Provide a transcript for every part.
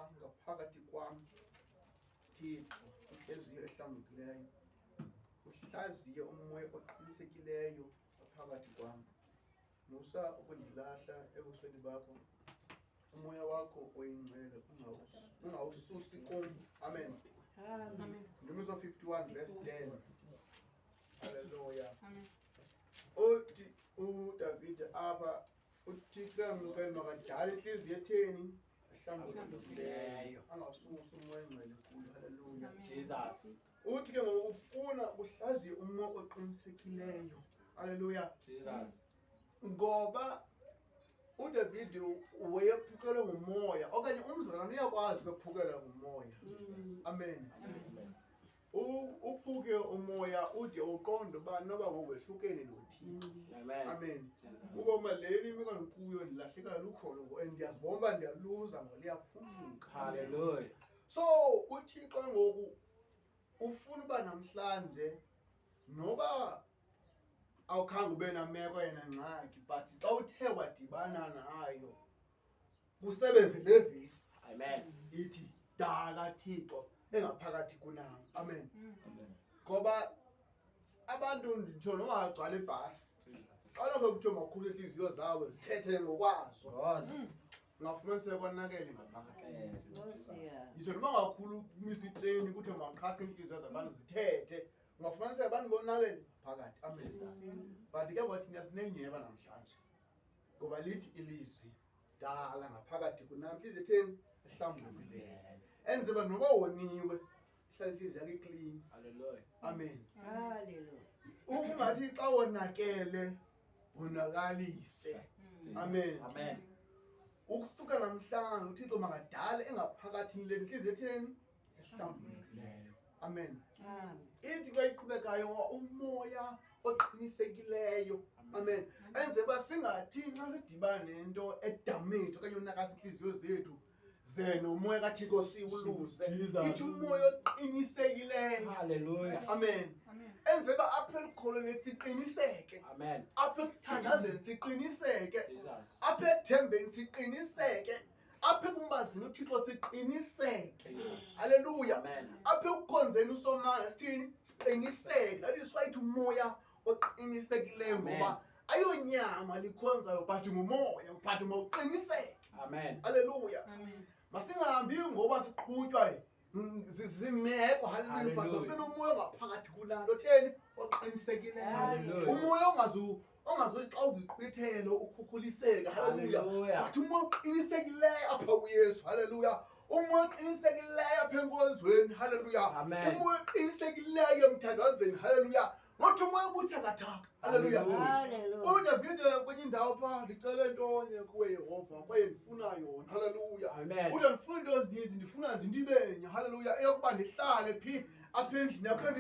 Ngaphakathi kwam, Thixo, intliziyo ehlambukileyo, uhlaziye umoya oqinisekileyo ngaphakathi kwam. Musa ukundilahla ebusweni bakho, umoya wakho oyingcwele ungawususi kum. Amen. Amen. Ndumiso 51 verse 10. Haleluya. Amen. Uthi uDavide apha, uThixo uyamcela makadale intliziyo etheni? Ehlambulukileyo, angawususi umoya engcwele kuyo. Haleluya. Jesus. Uthi ke ngoku ufuna uhlaziye umoya oqinisekileyo. Haleluya. Jesus. Ngoba uDavid wayephukelwe ngumoya, okanye umzalwane uyakwazi ukwephukelwa ngumoya. Amen. Uphuke umoya ude uqonde uba noba ngokwehlukene noThixo. Amen. Amen. Kuba uma leni imeko ndikuyo ndilahleka lukholo and ndiyazibona uba ndiyaluza ngoliyaphuncuka. Hallelujah. So uThixo ngoku ufuna uba namhlanje noba awukhange ube nameko yena ngxaki, but xa uthe wadibana nayo kusebenze le vesi. Amen. Ithi dala Thixo engaphakathi kunam. Amen. Amen. Ngoba abantu nditsho noma agcwala ibhasi, xa lokho kuthiwa makhulu intliziyo zabo zithethe ngokwazo, Yes. ungafumaniseka konakele ngaphakathi. Amen. Nditsho noma ngakhulu kumisa itreyini kuthiwe maqhaqha iintliziyo zabantu zithethe, ungafumaniseka abantu bonakele phakathi. Amen. But ke ngoku thina sinenyhweba namhlanje, ngoba lithi ilizwi dala ngaphakathi kunam intliziyo etheni? Ehlambulukileyo, enze uba noba woniwe ihlala intliziyo yakho iklini. Hallelujah. Amen. Hallelujah. Ukungathi xa wonakele wonakalise. Amen. Amen. Ukusuka namhlanje uThixo makadale engaphakathini le ntliziyo etheni? Ehlambulukileyo. Amen. Amen. Ithi xa iqhubekayo umoya oqinisekileyo. Amen. Enze uba singathi nxa sidibana nento edamage okanye yonakalisa intliziyo zethu, ze nomoya kaThixo siwuluze. Jesus. Ithi umoya oqinisekileyo. Hallelujah. Amen. Amen. Enze uba apha elukholweni siqiniseke. Amen. Apha ekuthandazeni siqiniseke. Jesus. Apha ekuthembeni siqiniseke. Apha ekumazini uThixo siqiniseke. Jesus. Hallelujah. Amen. Apha ekukhonzeni uSomandla sithini? Siqiniseke. That is why ithi umoya oqinisekileyo, Amen. ngoba ayonyama likhonzayo, but ngumoya, but mawuqiniseke. Amen. Hallelujah. Amen. Masingahambi ngoba siqhutywa zimeko. Hallelujah. But Hallelujah. masibe nomoya ongaphakathi kulaa nto theni? Oqinisekileyo. Hallelujah. Umoya ongazuthi xa uziqhwithelo ukhukhuliseke. Hallelujah. Hallelujah. But umoya oqinisekileyo apha kuYesu. Hallelujah. Umoya oqinisekileyo apha enkonzweni. Hallelujah. Amen. Umoya oqinisekileyo emthandazweni. Hallelujah. Not umoya obuthakathaka. Hallelujah. Hallelujah. UDavide kwenye indawo phaa, ndicela intonye kuwe Yehova, kwaye ndifuna yona. Hallelujah. Amen. Uthi andifuni into ezininzi, ndifuna zinto ibenye. Hallelujah. Eyokuba ndihlale phi apha endlini yakho,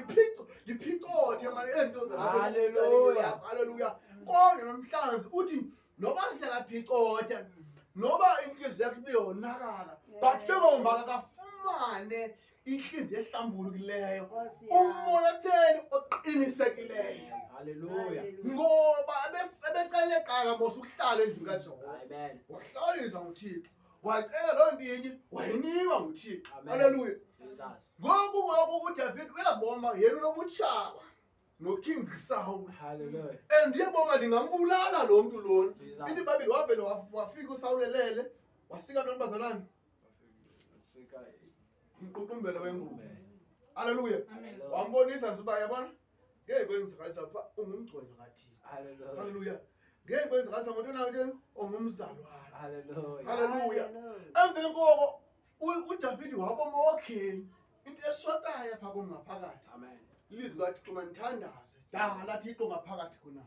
ndiphicothe mani eento zalapha Hallelujah. Hallelujah. Konke namhlanje uthi noba sekaphicothe, noba intliziyo yakhe ibe yonakala, but ke ngoku makakafumane intliziyo ehlambulukileyo, umoya otheni? Oqinisekileyo. Hallelujah. Ngoba ebecele qala mos ukuhlala endlini kaJehova. Amen. Wahlaliswa nguThixo, wacela loo nto inye, wayinikwa nguThixo. Amen. Hallelujah. Jesus. Ngoku uDavid uyabona yena unobutshaba noKing Saul. Hallelujah. And uyabona ndingambulala lo mntu lona. Jesus. Ithi iBhayibhile wavele wafika uSaul elele, wasika ntoni bazalwane? Umququmbelo wengubo. Hallelujah. Amen. Wambonisa nje uba yabona ngeke kwenzakalisa pha ungumgcwele kaThixo. Hallelujah. Hallelujah. Ngeke kwenzakalisa ngontoni na ntoni? Ungumzalwane. Hallelujah. Hallelujah. Emveni koko uDavid wabona okay into eshotayo apha kum ngaphakathi. Amen. Ilizwi kaThixo mandithandaze. Dala Thixo ngaphakathi kunam.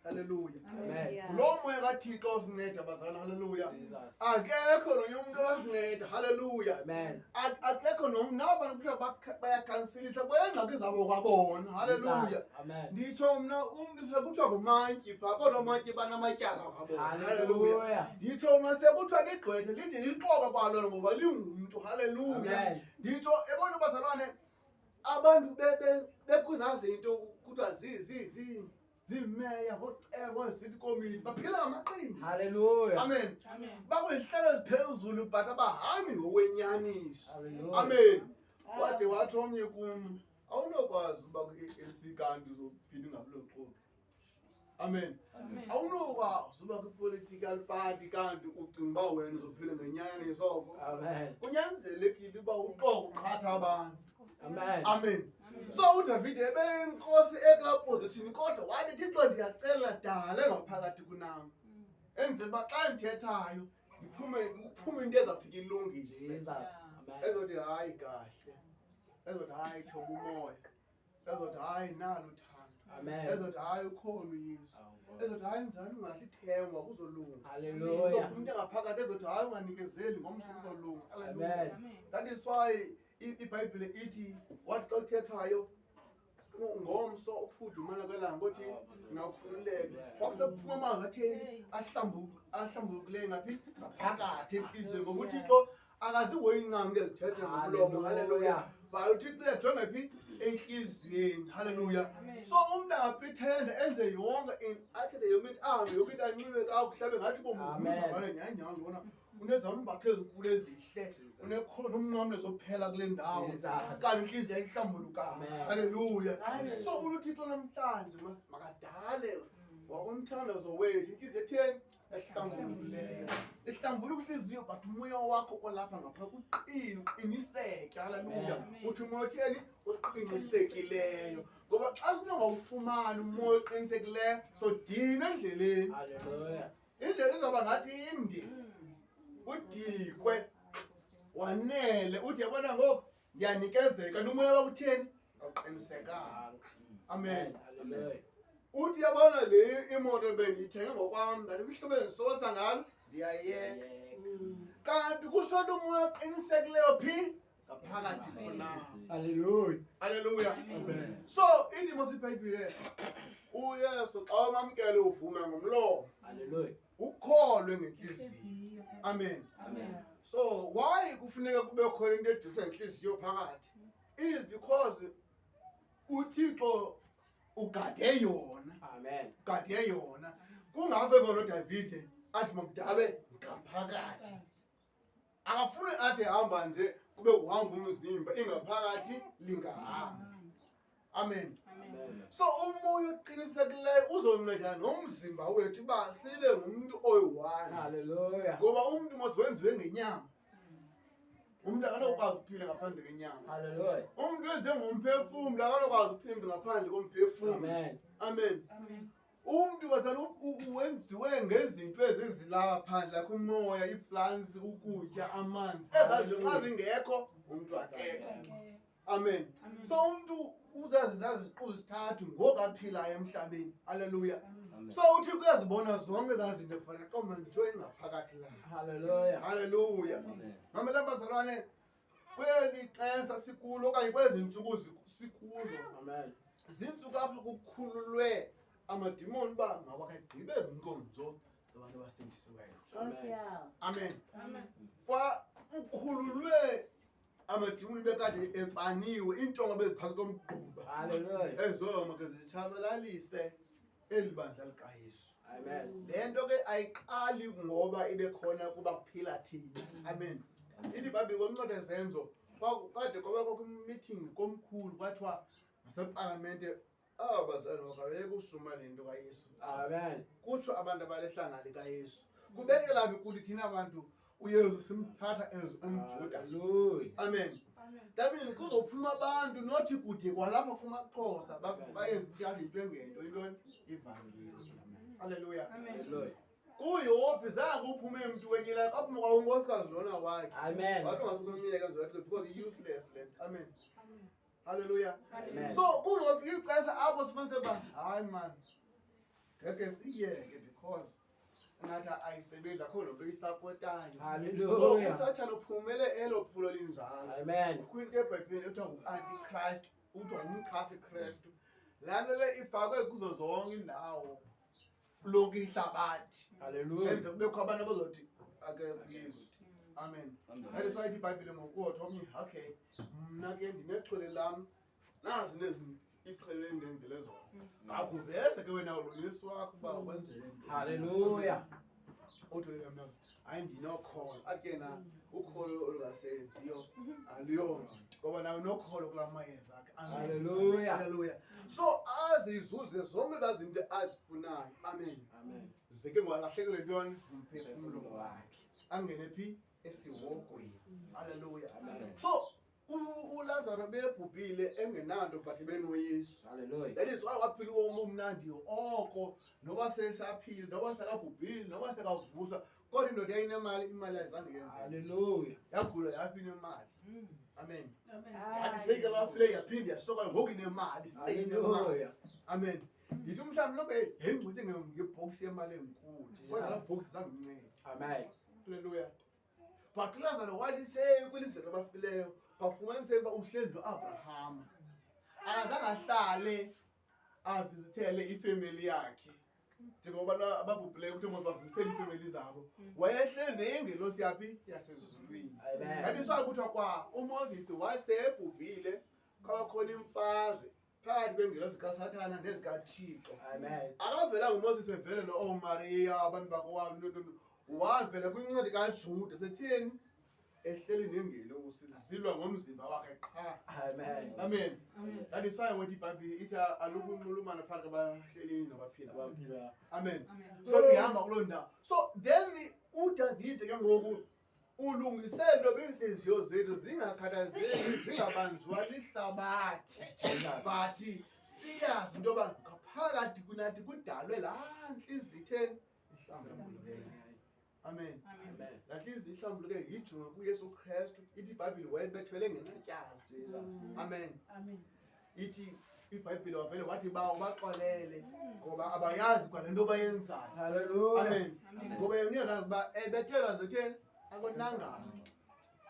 Hallelujah. Amen. Ngulo moya kaThixo osinceda bazalwane. Hallelujah. Jesus. Akekho nomnye umuntu osinceda. Hallelujah. Amen. Akekho nomntu nabo bantu kuthiwa bayakansilisa kweengxaki zabo kwabona. Hallelujah. Jesus. Amen. Nditsho mna umntu sekuthiwa ngumantyi phaa, kodwa umantyi banamatyala kwabona. Hallelujah. Hallelujah. Nditsho mna sekuthiwa ligqwethe lide lixoka kwalona ngoba lingumntu. Hallelujah. Amen. Nditsho ebona bazalwane abantu bekuzaa zinto kuthiwa Ziimeya, ngooceba, zithi komiti, baphila ngamaqhinga. Hallelujah. Amen. Bakwizihlalo eziphezulu but abahambi ngokwenyaniso. Hallelujah. Amen. Wade wathi omnye kum, awunokwazi uba kwi-ANC kanti uzophinda ungabi loxoki. Amen. Awunokwazi uba kwi-political party kanti ucinga uba wena uzophila ngenyaniso oko. Amen. Kunyanzelekile uba uxoke uqhatha abantu. Amen. Amen. So uDavide ebeyinkosi ekulaa position, kodwa wathi, Thixo, ndiyacela dale ngaphakathi kunam, enzela uba xa ndithethayo kuphume into ezawufika ilungise. Jesus. Amen. Ezothi hayi kahle, ezothi hayi thoba umoya, ezothi hayi nalo uthando, Amen. ezothi hayi ukhona uYesu, ezothi hayi mzali ungalahli ithemba, kuzolunga. Hallelujah. Kuzophuma into engaphakathi ezothi hayi unganikezeli, ngomso kuzolunga. Hallelujah. Amen. That is why iBhayibhile ithi wathi xa uthethayo ngomso ukufudumala kwelanga othi ungakhululeka, kwakusekuphuma amazwi atheni ahlambulukileyo ngaphi ngaphakathi entliziyweni, ngoba uThixo akazihoyi ncam into ezithetha ngomlomo. Halleluya. But uThixo uyajonga phi? Entliziyweni. Halleluya. So umntu angapretenda enze yonke athethe yonke into, ahambe yonke into, anxibe kakuhle, abe ngathi Amen. bomzalwane nyhani nyhani, ubona unezambatho ezinkulu ezihle, unekhona umnqamlezo ophela kule ndawo, Jesus. kanti intliziyo ayihlambulukanga. Amen. Halleluya. Hallelujah. So uThixo namhlanje makadale ngokomthandazo wethu intliziyo etheni? Ehlambulukileyo. Ihlambuluka intliziyo, but umoya wakho olapha ngaphakathi uqine, uqiniseke. Halleluya. Amen. Uthi umoya otheni? Oqinisekileyo. Ngoba xa sinongawufumani umoya oqinisekileyo, sodinwa endleleni. Hallelujah. Indlela izawuba ngathi inde, udikwe, wanele, uthi yabona ngoku ndiyanikezela, kanti umoya wakho utheni? Awuqinisekanga. Amen. Hallelujah. Uthi yabona le imoto bendiyithenge ngokwam, but ihlobo endisosa ngalo ndiyayeka. Kanti kushota umoya oqinisekileyo phi? Ngaphakathi khona. Hallelujah. Hallelujah. Amen. So ithi mos iBhayibhile, uYesu xa umamkele uvume ngomlomo, Hallelujah. ukholwe ngentliziyo. Amen. Amen. So why kufuneka kube khona into ediswa ngentliziyo phakathi? It is because uThixo ugade yona. Amen. Ugade yona. Kungako ebona uDavide athi makudalwe ngaphakathi. Akafuni athi hamba nje kube kuhamba umzimba, ingaphakathi lingahamba. Amen. Amen. So umoya oqinisekileyo uzonceda nomzimba wethu uba sibe ngumntu oyi-one. Hallelujah. Ngoba umntu mos wenziwe ngenyama. Umntu akanokwazi ukuphila ngaphandle kwenyama. Hallelujah. Umntu wenziwe ngomphefumlo, akanokwazi ukuphila ngaphandle komphefumlo. Amen. Amen. Umntu bazali wenziwe ngezinto ezizilapha phandle, like umoya, ii-plants, ukutya, amanzi. Ezaa zinto xa zingekho, umntu akekho. Amen. So umntu uzazi ziqu zithathu ngoku aphilayo emhlabeni. Hallelujah. So uThixo uyazibona zonke ezaa zinto, but aqoma nto engaphakathi la. Hallelujah. Hallelujah. Mamela bazalwane, kweli xesha sikulo okanye kwezi ntsuku sikuzo, Amen. zintsuku apho kukhululwe amadimoni uba mawakagqibe iinkonzo zabantu abasindisiweyo. Nkosi yam. Amen. Kwa ukhululwe amadimoni bekade emfaniwe, iintonga beziphantsi komgquba. Hallelujah. Ezo make zitshabalalise eli bandla likaYesu. Amen. Le nto ke ayiqali ngoba ibe khona kuba kuphila thina. Amen. Ithi iBhayibhile kwincwadi yeZenzo, kade kwabakho kwi-meeting komkhulu, kwathiwa nasepalamente aba bazali makabeke usuma le nto kaYesu. Amen. Kutsho abantu abalehlanga likaYesu. Kubekela phi kuthi thina bantu uYesu simthatha as umJuda. Hallelujah. Amen. That means kuzophuma abantu nothi kude kwalapha kumaXhosa bayenze into yathi into engento, intoni? Ivangeli. Hallelujah. Hallelujah. Kuyophi zange uphume mntu wenye ilali, kwaphuma kwa unkosikazi lona wakhe. Amen. Wathi ungasuke umyeke nje because i-useless le nto. Amen. Hallelujah. Amen. So kuzofika ixesha apho sifumanise uba hayi man, ngeke siyeke because ngathi ayisebenzi, akho loo nto iyisapotayo. So Hallelujah. uSathane uphumele elo phulo linjalo. Amen. Kukho into eBhayibhileni ekuthiwa ngu-antichrist, kuthiwa ngumchasi Kristu. Laa nto le ifakwe kuzo zonke iindawo, lonke ihlabathi. Hallelujah. Enze kubekho abantu abazothi ake kuYesu. Amen. That is why ithi iBhayibhile ngokuthi omnye, okay, mna ke ndinexhwele lam, nazi nezi Iqhele endenzele zona. Ngakuveze ke wena uYesu wakho uba wenzele ntoni. Hallelujah. Uthi ke mna hayi ndinokholo. Athi ke na ukholo olungasebenziyo aluyonto. Ngoba nawe unokholo kulaa mayeza akhe. Amen. Hallelujah. Hallelujah. So azizuze zonke ezaa zinto azifunayo. Amen. Amen. Ze ke ngoku alahlekelwe yintoni? Ngumphefumlo wakhe. Angene phi? Esihogweni. Hallelujah. Amen. So uLazaro bebhubhile engenanto but benoYesu. Hallelujah. That is why waphila ubomi omnandi oko noba sesaphila noba sekabhubhile noba sekavuswa kodwa indoda yayinemali imali ayizange yenzeke. Hallelujah. Yagula yafa inemali. Amen. Yathi seyike lwafile yaphinde yasokola ngoku inemali. Inemali. Hallelujah. Amen. Ndithi umhlawumbi nobe yayingcuthe ngebhoksi yemali enkulu kodwa laa bhoksi zange imncede. Amen. Hallelujah. But uLazaro wathi sekwilizwe labafileyo kwafumaniseka uba uhleli noAbraham. Akazange ahlale avizithele ifemeli yakhe njengoba abantu ababhubhileyo kuthiwa mos bavizithele iifemeli zabo. Wayehleli nengelosi yaphi yasezulwini. Amen. That is why kuthiwa kwa uMoses wasebhubhile kwabakhona imfazwe phakathi kwengelosi zikaSathana nezikaThixo. Amen. Akavelanga uMoses evele lo oh Maria abantu bakowabo no, no, no. Wavela kwincwadi kaJude setheni ehleli nengelosi zilwa ngomzimba wakhe qha. Amen. Amen. That is why ngothi iBhayibhile ithi alukho unxulumano phakathi kwabahleli nabaphila. Abaphila. Amen. So ihamba kuloo ndawo. So then uDavide ke ngoku ulungisele beentliziyo zethu zingakhathazeki zingabanjwa lihlabathi. Jesus. But siyazi into yoba ngaphakathi kunathi kudalwe laa ntliziyo itheni ihlambulukileyo. Amen. Amen. Laa ntliziyo ihlambuluke yijonge kuYesu Krestu. Ithi iBhayibhile wayebethwele ngenatyala. Jesus. Amen. Ithi iBhayibhile wavele wathi bawo baxolele ngoba abayazi kwale nto bayenzayo. Hallelujah. Amen. Ngoba yena uyazazi uba ebethelwa nje utheni akonanga mntu.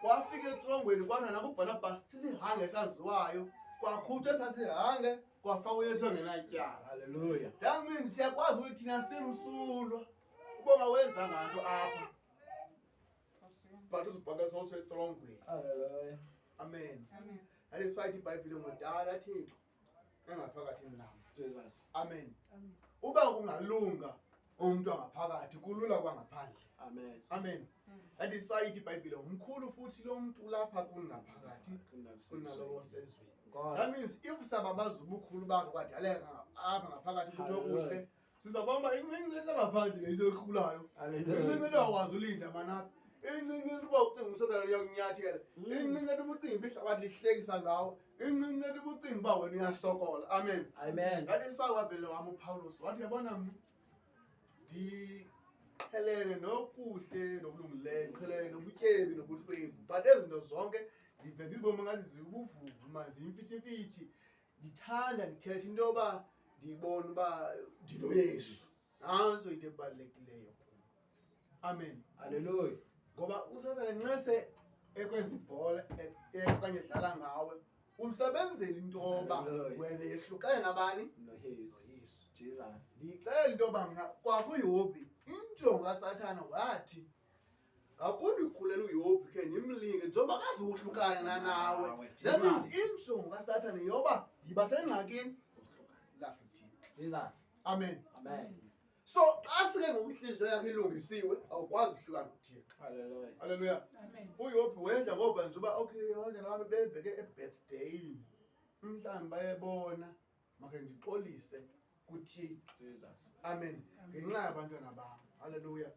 Kwafika etrongweni kwathiwa nakubhalabha sisihange esaziwayo kwakhutshwa esasihange kwafakwa uYesu engenatyala. Hallelujah. That means siyakwazi ukuthi thina simsulwa uba ungawenzanga nto apha but uzibhaka sowusetrongweni. Hallelujah. Amen. That is why ithi iBhayibhile ngudala Thixo engaphakathini lam. Jesus. Amen. Uba kungalunga umntu angaphakathi kulula kwangaphandle. Amen. Amen. That is why ithi iBhayibhile mkhulu futhi lo mntu ulapha kungaphakathi kunalowo osezweni. That means if sababazi ubukhulu bakhe kwadaleka apha ngaphakathi kuthi okuhle sizabamba incinci into ngaphandle le isekhulayo. Incinci Hallelujah. into awukwazi ulinda manapha. Incinci into uba ucinga umsazana uyakunyathela. Incinci into ubucinga uba ihlabathi lihlekisa ngawe. Incinci into ubucinga uba wena uyasokola. Amen. Amen. That is why wavele wam uPawulos wathi yabona mna ndiqhelene nokuhle nokulungileyo, ndiqhelene nobutyebi nobuhlwempu but ezi zinto zonke ndive ndizibone ngathi zibuvuvu mani ziyimfitshimfitshi. Ndithanda ndikhetha into yoba ndibone uba ndinoYesu. Nantso into ebalulekileyo kum. Amen. Hallelujah. Ngoba uSathane nxese ekwenza ibhola okanye edlala ngawe umsebenzela into yoba Hallelujah. wena yehlukane nabani? No Yesu. NoYesu. Jesus. Ndiyixela into yoba mna kwakuYobhi injongo kaSathana wathi ngakumbi ikhulela uYobhi khe ndimlinge njengoba akazukuhlukana nanawe. That means injongo kaSathane yoba yiba sengxakini lahle uThixo. Jesus. Amen. Amen. So xa sike ngoku intliziyo yakhe ilungisiwe awukwazi ukuhlukana noThixo. Hallelujah. Hallelujah. UYobhi wendla ngova nje uba okay abantwana bam bebheke ebirthday mhlawumbi bayebona makhe ndixolise kuThixo. Jesus. Amen. Ngenxa yabantwana bam. Hallelujah.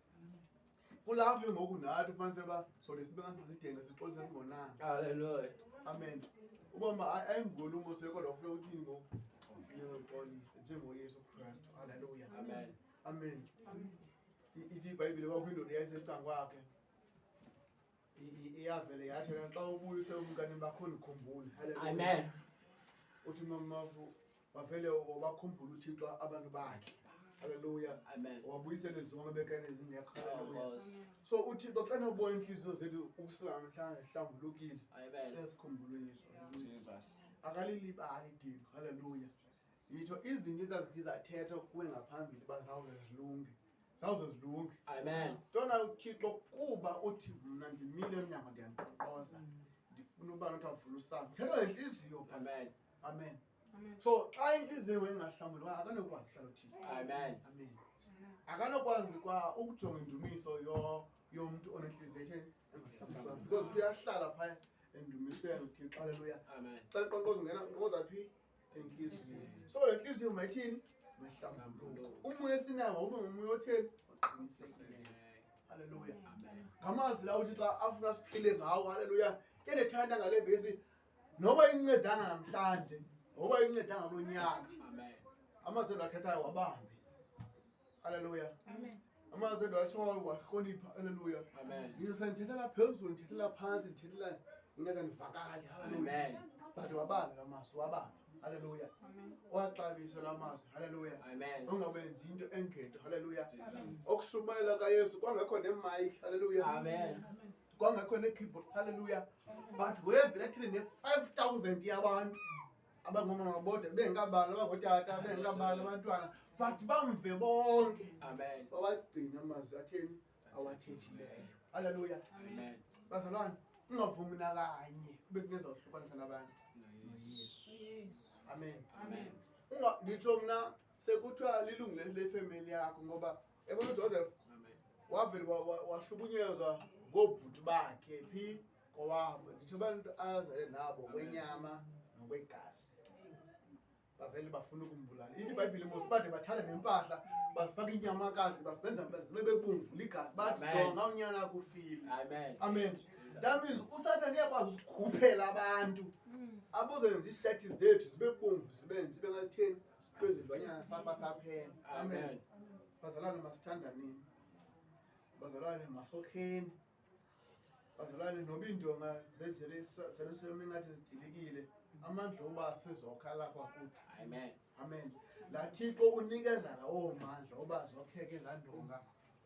Kulapho ngoku nathi ufanele uba sode sibe ngasizidenge sixolise singonanga. Hallelujah. Amen. Uba ayingulo umose kodwa ufuna uthini ngoku? Funeka uxolise njengoYesu Kristu. Hallelujah. Amen. Amen. Ithi iBhayibhile kwakho indoda eyayisecango kwakhe. Iyavele yathi yona xa ubuyise ubumkani bakho ndikhumbule. Hallelujah. Amen. Uthi mamafu wavele wabakhumbula uThixo abantu bakhe. Hallelujah. Amen. Wabuyisele zonke bekane zingekho. Hallelujah. Nkosi. So uThixo xa nobona inhliziyo zethu ukusuka namhlanje zihlambulukile, Amen. uyasikhumbula uYesu. Hallelujah. Jesus. Akalilibali idinga. Hallelujah. Yitsho izinto ezazithi zathethwa kuwe ngaphambili uba zawuze zilunge. Zawuze zilunge. Amen. Ntona uThixo kuba uthi mna ndimile emnyango ndiyandiqoqoza. Ndifuna uba nothi avule usango. Thetha ngentliziyo phaa. Amen. Amen. So xa intliziyo ingahlambulukanga akanokwazi uhlala uThixo. Amen. Amen. Akanokwazi kwa ukujonga indumiso yomntu onentliziyo etheni engahlambulukanga, because uyahlala phaya endumisweni uThixo. Haleluya. Amen. Xa nqonqoza ungena nqonqoza phi? Entliziyweni. So le ntliziyo mayithini? Mayihlambuluke. Umoya esinawo ube ngumoya otheni? Oqinisekileyo. Haleluya. Amen. Ngamazwi la uThixo afuna siphile ngawo. Haleluya. Ke ndithanda ngale vesi noba incedanga namhlanje, noba incedanga kulo nyaka. Amen. Amazwi endiwathethayo wabambe. Haleluya. Amen. Amazwi endiwatshoyo wahlonipha. Haleluya. Amen. Ndise ndithethela phezulu, ndithethela phantsi, ndithethela ingathi andivakali. Haleluya. Amen. But wabambe la mazwi, wabambe. Haleluya. Amen. Waxabisa la mazwi. Haleluya. Amen. Ungawenzi into engento. Haleluya. Jesus. Okushumayela kaYesu kwangekho nemike. Haleluya. Amen. Kwangekho ne-keyboard. Haleluya. But wevele athile ne-5,000 yabantu abangomama bodwa, bengekabali abangotata, bengekabali abantwana, but bamve bonke. Amen. Bawagcina amazwi atheni awathethileyo. Haleluya. Amen. Bazalwane, ungavumi nakanye kube kunezawuhlukanisa nabantu. Yesu. Amen. Amen. Unga nditsho mna sekuthiwa lilungu lefemeli yakho, ngoba yabona uJoseph Amen. wavele wahlukunyezwa ngoobhuti bakhe phi kowabo. Nditsho abantu azale nabo kwenyama nokwegazi, bavele bafuna ukumbulala. Ithi iBhayibhile mos bade bathatha nempahla bafaka inyamakazi, babenza bazibe bebomvu ligazi, bathi Amen. jonga unyana wakho ufile. Amen. Amen. That means uSathane uyakwazi usikhuphela abantu abuze nje iishati zethu zibe bomvu, zibe nje zibe ngasitheni sikwezilwanyana saba saphela. Amen. Amen. Bazalwane, masithandaneni. Bazalwane, masokheni. Bazalwane, noba iindonga zeJerusalem ingathi zidilikile, amandla oba sizokha lapha kuthi. Amen. Amen. Laa Thixo unikeza lawo mandla oba zokheke ezaa ndonga,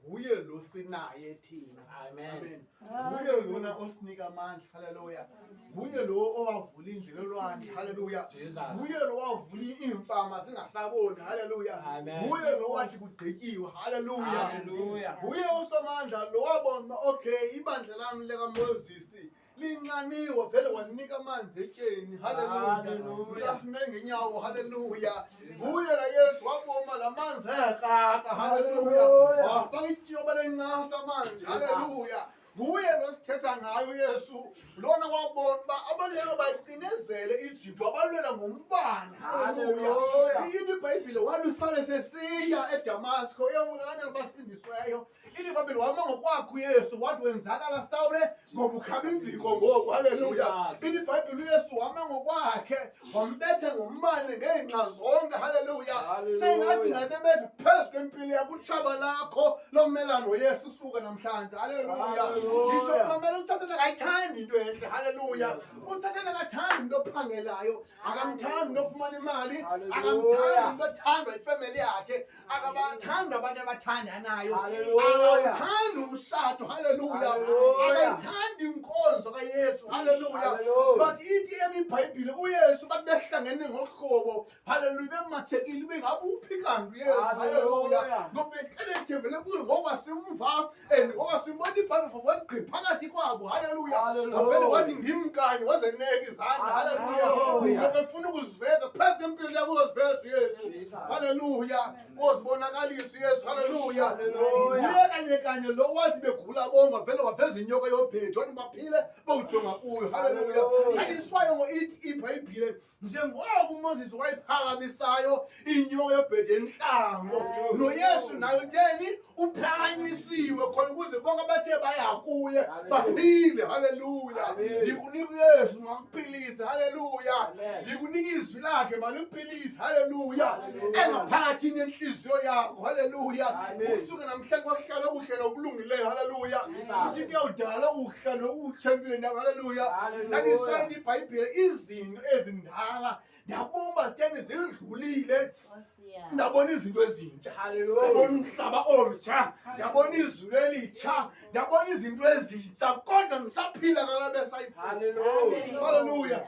nguye lo sinaye thina. Amen. Amen. Nguye lona osinika amandla. Haleluya. Nguye lo owavula indlela elwandle. Haleluya. Jesus. Nguye lo owavula iimfama zingasaboni. Haleluya. Amen. Nguye lo wathi kugqityiwe. Haleluya. Hallelujah. Nguye usomandla lo wabona uba okay, ibandla lam likaMoses linxaniwe, vele wanika amanzi etyeni. Haleluya. Hallelujah. Mntasime ngenyawo. Haleluya. Nguye la Yesu waboma la manzi ayakaka. Haleluya. Hallelujah. Wafaka ityoba lencasa amanzi. Haleluya. Nguye lo sithetha ngayo Yesu, lona wabona uba abalelo bacinezele iJiptu, wabalwela ngombane. Haleluya. Hallelujah. Ithi iBhayibhile walusale sesiya eDamasko uyabulala abasindisweyo. Ithi iBhayibhile wama ngokwakhe uYesu wathi wenzakala Sawule ngoba ukhaba imviko ngoku. Haleluya. Jesus. Ithi iBhayibhile uYesu wama ngokwakhe wambethe ngombane ngeenxa zonke. Haleluya. Hallelujah. Sengathi ngamemeza phezu kwempilo yakho utshaba lakho lomelana noYesu usuke namhlanje. Haleluya. Hallelujah. Nditsho mamela, uSathane akayithandi into entle. Haleluya. uSathane akathandi into ophangelayo, akamthandi into ofumana imali, Hallelujah. akamthandi into othandwa ifemeli yakhe, akabathandi abantu abathandanayo, Hallelujah. akawuthandi umshado. Haleluya. Hallelujah. Akayithandi inkonzo kaYesu. Haleluya. Hallelujah. But ithi emi iBhayibhile uYesu bathi behlangene ngohlobo, haleluya, bemathekile bengabuphi kanti uYesu. Haleluya. Hallelujah. Ngoba ebethembele kuye ngokwasiMva and ngokwasimbona iBhayibhile wathi gqi phakathi kwabo. Haleluya. Hallelujah. Wavele wathi ndim kanye, wazeneka izandla. Haleluya. Hallelujah. Ngoba efuna ukuziveza phezu kwempilo yakho, uzoziveza uYesu. Jesus. Haleluya. Uzibonakalisa uYesu. Haleluya. Hallelujah. Nguye kanye kanye lo wathi begula bonke, vele waveza inyoka yobhedu, wathi maphile bawujonga kuyo. Haleluya. Hallelujah. Andiswayo ngo ithi iBhayibhile njengoko uMoses wayiphakamisayo inyoka yobhedu entlango, noYesu naye utheni uphakanyisiwe khona ukuze bonke abathe baya kuye baphile. Haleluya. Amen. Ndikunika uYesu makuphilise. Haleluya. Amen. Ndikunika izwi lakhe malikuphilise. Haleluya. Hallelujah. Engaphakathi nenhliziyo yakho. Haleluya. Amen. Usuke namhlanje kwakuhlala okuhle nokulungileyo. Haleluya. Jesus. Uthi kuyawudala okuhle nokutsha empilweni yakho. Haleluya. Hallelujah. Ndandisayinda iBhayibhile, izinto ezindala ndiyabumba zitheni zidlulile, Nkosi yami. ndabona izinto ezintsha, Hallelujah. ndabona umhlaba omtsha, ndabona izulu elitsha, ndabona izinto ezintsha, kodwa ndisaphila ngalaa besayisini. Hallelujah. Hallelujah.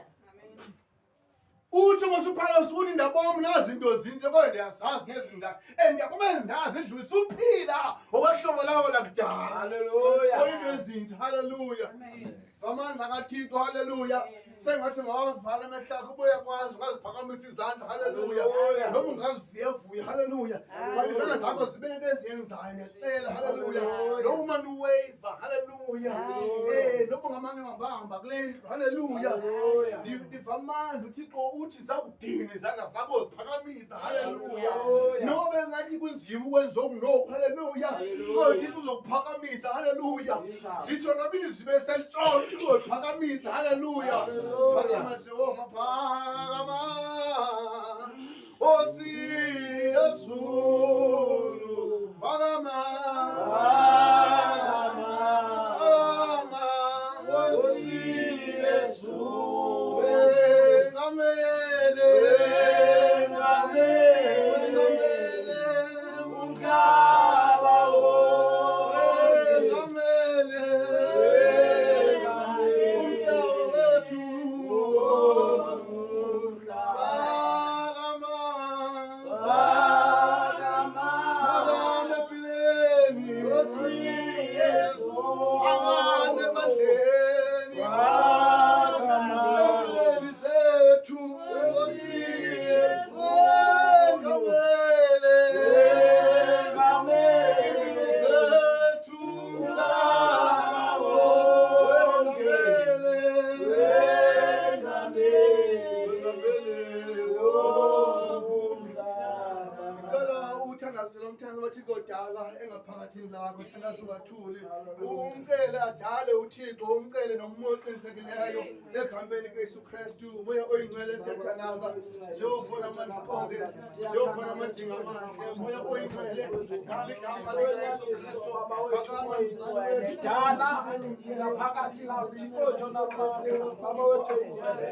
Utsho mosuphalos ukuthi ndabona mna zinto zintsha kodwa ndiyazazi nezindala and ndiyabona ezindala zidlule, suphila ngokwehlobo lawo lakudala. Hallelujah. Bona into ezintsha. Haleluya. Amen. Amandla kaThixo, haleluya. Sengathi ungawavala amehlo akho uba uyakwazi ungaziphakamisa izandla, haleluya. Noba ungazivuyavuya, haleluya. But izandla zakho zibe nento eziyenzayo, ndiyacela, haleluya. Noba umane uweyiva, haleluya. Noba ungamane uhambahamba kule ndlu, haleluya. Ndiva amandla uThixo uthi zakudini izandla zakho ziphakamisa, haleluya. Noba engathi kunzima ukwenza oku noku, haleluya. Kodwa uThixo uzokuphakamisa, haleluya. Nditsho noba ilizwi beselitshona, uThixo uzoliphakamisa, haleluya. Phakama Jehova, phakama. Nkosi yezulu, phakama, phakama, phakama, Nkosi yezulu. Wengamele, wengamele Umhlaba wonke. wengamele umhlaba wethu. Phakama, phakama empilweni, phakama ebandleni, empilweni zethu. Nkosi wengamele impilo zethu, umhlaba wengamele, wengamele Ngicela uthandazele umthandazo waThixo dala engaphakathini lakho, thandaza ungathuli. Umcele adale uThixo, umcele nomoya oqinisekileyo egameni likaYesu Kristu. Umoya oyingcwele siyathandaza. Jehova namandla onke, Jehova namadinga amahle, moya oyingcwele ngegama likaYesu Kristu. Phakama mzali wethu. Dala ngaphakathi la Thixo wethu namandla, Baba wethu oyingcwele,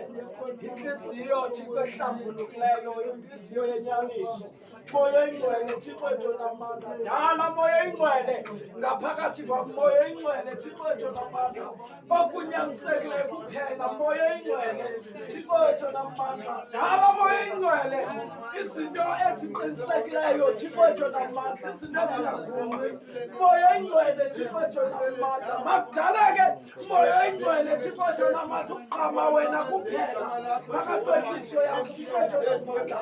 intliziyo Thixo ehlambulukileyo, intliziyo yenyaniso, Moya oyingcwele Thixo wethu namandla, dala Moya oyingcwele ngaphakathi kwam, Moya oyingcwele Thixo wethu namandla, okunyanisekileyo kuphela, Moya oyingcwele Thixo wethu namandla, dala Moya oyingcwele izinto eziqinisekileyo Thixo wethu namandla, izinto ezingaguqi, Moya oyingcwele Thixo wethu namandla, makudaleke Moya oyingcwele Thixo wethu namandla, ukugqama wena kuphela phakathi kwenhliziyo yakho Thixo wethu namandla,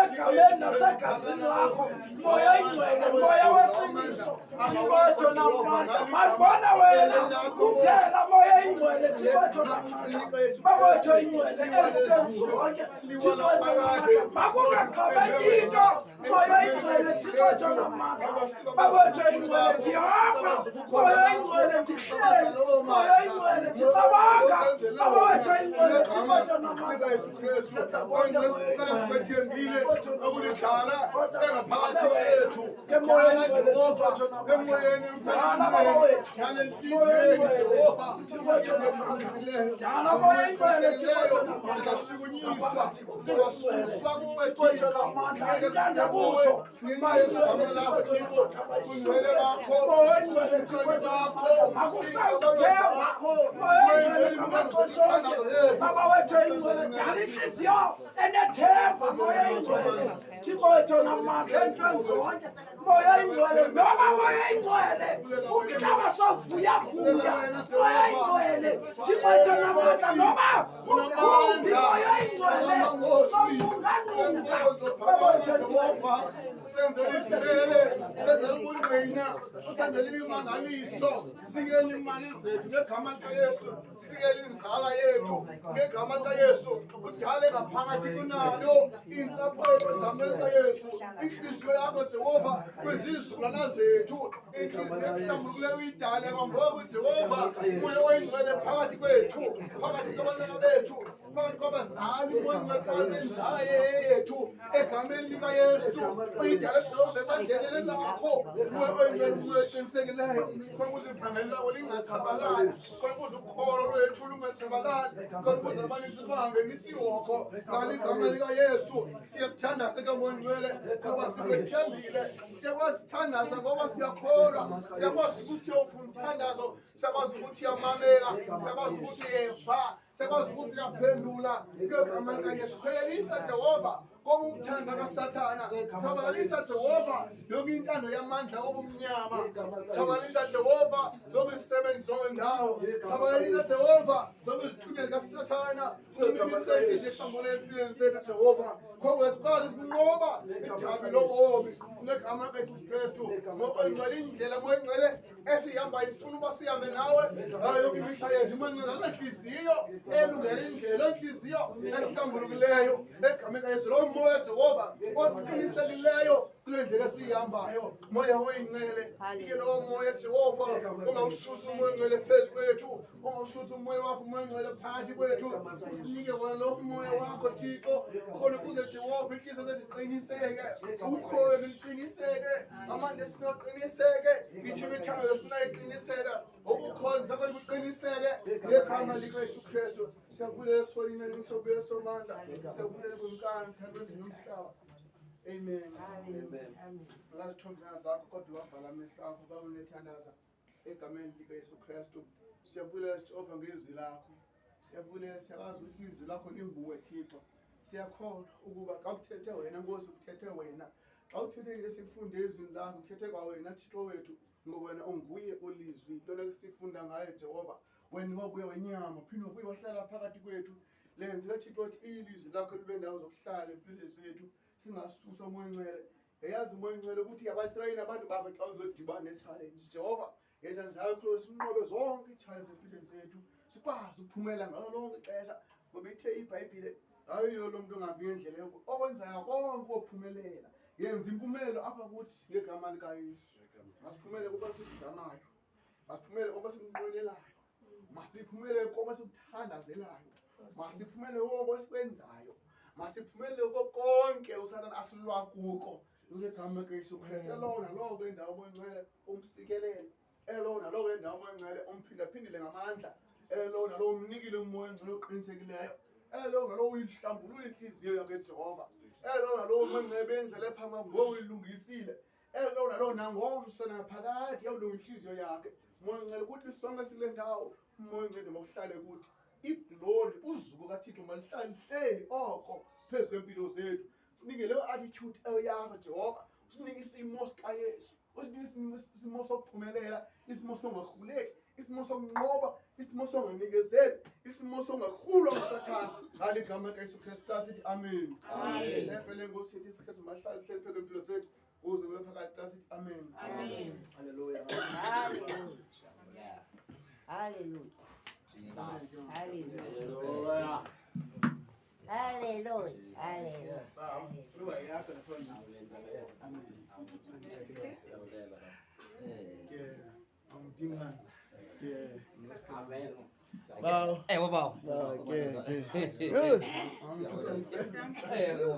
egameni nasegazini lakho Moya oyingcwele, Moya weqiniso Thixo wethu namandla, makubona wena kuphela Moya oyingcwele Thixo wethu namandla, Baba wethu oyingcwele ezintweni zonke Thixo wethu namandla, makungaqhameki into Moya oyingcwele Thixo wethu namandla, Baba wethu oyingcwele Jehova, Moya oyingcwele ndihleli, Moya oyingcwele ndicabanga, Baba wethu oyingcwele Thixo wethu namandla. Yesu Kristu oyingcwele sikwethembile ukulidala engaphakathi kwethu. Dala Jehova emoyeni, emphefumulweni, dala enhliziyweni Jehova. Singashukunyiswa, singasuswa kuwe Thixo. Ngeke siye kuwe ngenxa yegama lakho Thixo, ungcwele bakho, ubukhona bakho, iinkonzo zakho, wenzele imithandazo yethu. Baba wethu oyingcwele, dala intliziyo enethemba, Moya oyingcwele Thixo wethu namandla entweni zonke, Moya oyingcwele, noba Moya oyingcwele umhlaba sowuvuyavuya, Moya oyingcwele Thixo wethu namandla, noba umkhumbi Moya oyingcwele sowunqunqanqunqa, Baba wethu oyingcwele. Senzele izibele, senzele ubungqina, usenzele imimangaliso, sikele imali zethu ngegama likaYesu, sikele inzala yethu ngegama likaYesu, udale ngaphakathi kunayo intsapho yethu egameni likaYesu, intliziyo yakho Jehova kwizizukulwana zethu, intliziyo ehlambulukileyo uyidale kwangoko Jehova, umoya oyingcwele phakathi kwethu, phakathi kwabantwana bethu, phakathi kwabazali, umoya oyingcwele phakathi kwenzala yethu egameni likaYesu, uyidale Jehova ebandleni lakho, umoya oyingcwele, umoya oqinisekileyo, khona ukuze ivangeli lakho lingatshabalali, khona ukuze ukholo lwethu lungatshabalali, khona ukuze abaninzi bangenisi hoko. Ngalo igama likaYesu siyakuthandaza ke moya oyingcwele, ngoba sikwethembile, siyakwazi sithandaza ngoba siyakholwa, siyakwazi ukuthi uyawufuna umthandazo, siyakwazi ukuthi uyamamela, siyakwazi ukuthi uyeva, siyakwazi ukuthi uyaphendula ngegama likaYesu. Phelelisa Jehova Kokuthanda kaSathana. Tshabalalisa Jehova yonke intando yamandla obumnyama. Tshabalalisa Jehova zonke izisebenzi zonke ndawo. Tshabalalisa Jehova zonke izithunywa zikaSathana. Imisebenzi ehlambulule empilweni zethu Jehova. Khona sikwazi ukunqoba idabi lobomi ngegama likaYesu Kristu. Ngoba indlela moya ingcwele esihamba ifuna uba sihambe nawe ngayo yonke imihla yethu. Moya ingcwele loo ntliziyo elungele indlela, loo ntliziyo ehlambulukileyo egameni kaYesu. Loo moya Jehova oqinisekileyo kule ndlela esiyihambayo, moya oyingcwele, ike lowo moya Jehova ungawususa umoya ongcwele phezu kwethu, ungawususa umoya wakho umoya ongcwele phakathi kwethu, usinike wona lo moya wakho Thixo, khona ukuze Jehova inhliziyo zethu ziqiniseke, ukholo luqiniseke, amandla esinoqiniseke, ngisho imithandazo esinayiqiniseka, ukukhonza kwethu kuqiniseke ngegama likaYesu Kristu. Siyabulela sonina sobuye somandla, siyabulela kumkani mthandweni nomhlaba. Amen. Amen. Ungazithomba zakho kodwa wavala amehlo akho baba unethandaza egameni likaYesu Kristu. Siyabulela Jehova ngezwi lakho. Siyabulela, siyakwazi ukuthi izwi lakho linguwe Thixo. Siyakholwa ukuba xa kuthethe wena Nkosi, kuthethe wena. Xa uthethe into esifunde ezwini lakho, kuthethe kwawena Thixo wethu, ngoba wena unguye olizwi. Lona sifunda ngaye Jehova. Wena wabuya wenyama, phinde wabuya wahlala phakathi kwethu. Lenze Thixo ukuthi ilizwi lakho libe ndawo zokuhlala empilweni zethu. Singasusa umoya ongcwele. Yayazi umoya ongcwele ukuthi abatrayini abantu bakho xa uzodibana ne-challenge. Jehova, yenza njalo khona sinqobe zonke ii-challenge empilweni zethu, sikwazi ukuphumela ngalo lonke ixesha. Ngoba ithe iBhayibhile ayiyo lo mntu ongahambi ngendlela yoku okwenzayo konke kophumelela. Yenza impumelelo apha kuthi ngegama likaYesu. Masiphumele kuba sikuzamayo, masiphumele kuba sikunqwenelayo, masiphumele kuba sikuthandazelayo, masiphumele koko esikwenzayo, masiphumele kuko konke uSathana asilwa kuko ngegama likaYesu Kristu. Elowo nalowo kule ndawo umoya ongcwele umsikelele, elowo nalowo kule ndawo umoya ongcwele umphindaphindile ngamandla, elowo nalowo umnikile umoya ongcwele oqinisekileyo, elowo nalowo uyihlambulule intliziyo yakhe Jehova, elowo nalowo umoya ongcwele bendlela ephambi ngoku uyilungisile, elowo nalowo nangomso naphakade yawulunga intliziyo yakhe. Moya ongcwele kuthi sonke sikule ndawo, umoya ongcwele makuhlale kuthi. Iglori, uzuko kaThixo malihlale lihleli oko phezu kwempilo zethu. Sinike leyo attitude eyakho Jehova, usinike isimo sikaYesu, usinike isimo sokuphumelela, isimo songahluleki, isimo sokunqoba, isimo songanikezeli, isimo songahlulwa nguSathana. Ngalo igama likaYesu Kristu xa sithi amen. Amen. Efe lenkosi yethu Yesu Kristu mahlale lihleli phezu kwempilo zethu kuze kube phakathi xa sithi amen. Amen. Haleluya. Hallelujah. Hallelujah. Hallelujah. Hallelujah. Hallelujah. Luba yakho lapha. Amen. Yeah. Awudingani. Yeah. Amen. Bawo. Ewe bawo. Bawo, ke. Good. Ewe.